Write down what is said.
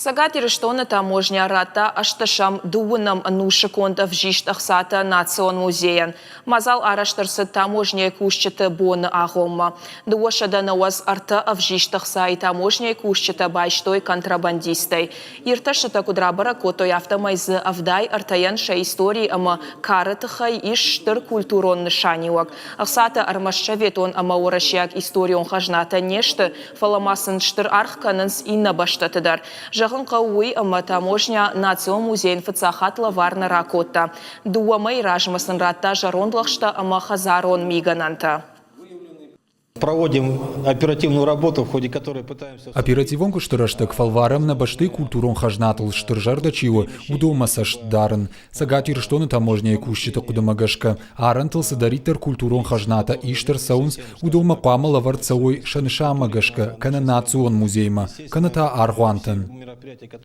Цӕгат Ирыстоны таможнӕ радта ӕстдӕсӕм дыууынӕм ӕнусы конд ӕвзист ӕхцатӕ Национ музейӕн. Мадзал арӕзт ӕрцыд таможнӕйы кусджыты боны агъоммӕ. 293 ӕвзист ӕхцайы таможнӕйы кусджытӕ байстой контрабандисттӕй. Иртӕстытӕ куыд рабӕрӕг кодтой, афтӕмӕй дзы 73-ӕн сӕ истори ӕмӕ кары тыххӕй ис стыр культурон нысаниуӕг. Ӕхцатӕ ӕрмӕст советон ӕмӕ уӕрӕсейаг историон хӕзнатӕ не сты, фӕлӕ ма сын стыр аргъ кӕнынц иннӕ бӕстӕты дӕр. Зӕгъын хъӕуы уый, ӕмӕ таможня Национ музейӕн фыццаг хатт лӕвар нӕ ракодта. Дыууӕ мӕйы размӕ сын радта зӕронд лӕгъстӕ ӕмӕ хӕдзарон мигӕнӕнтӕ. Проводим оперативную работу, в ходе которой пытаемся... Оперативон куысты рӕстӕг фӕлварӕм нӕ бӕстӕйы культурон хӕзнатыл стыр зӕрдӕ чи у, уыдонмӕ цӕст дарын. Цӕгат Ирыстоны таможнӕйы кусджыты хъуыдымӕ гӕсгӕ, арӕнтыл цыдӕриддӕр культурон хӕзнатӕ ист ӕрцӕуынц, уыдонмӕ хъуамӕ лӕвӕрд цӕуой сӕ нысанмӕ гӕсгӕ кӕнӕ национ музеймӕ, кӕнӕ та аргъуантӕн.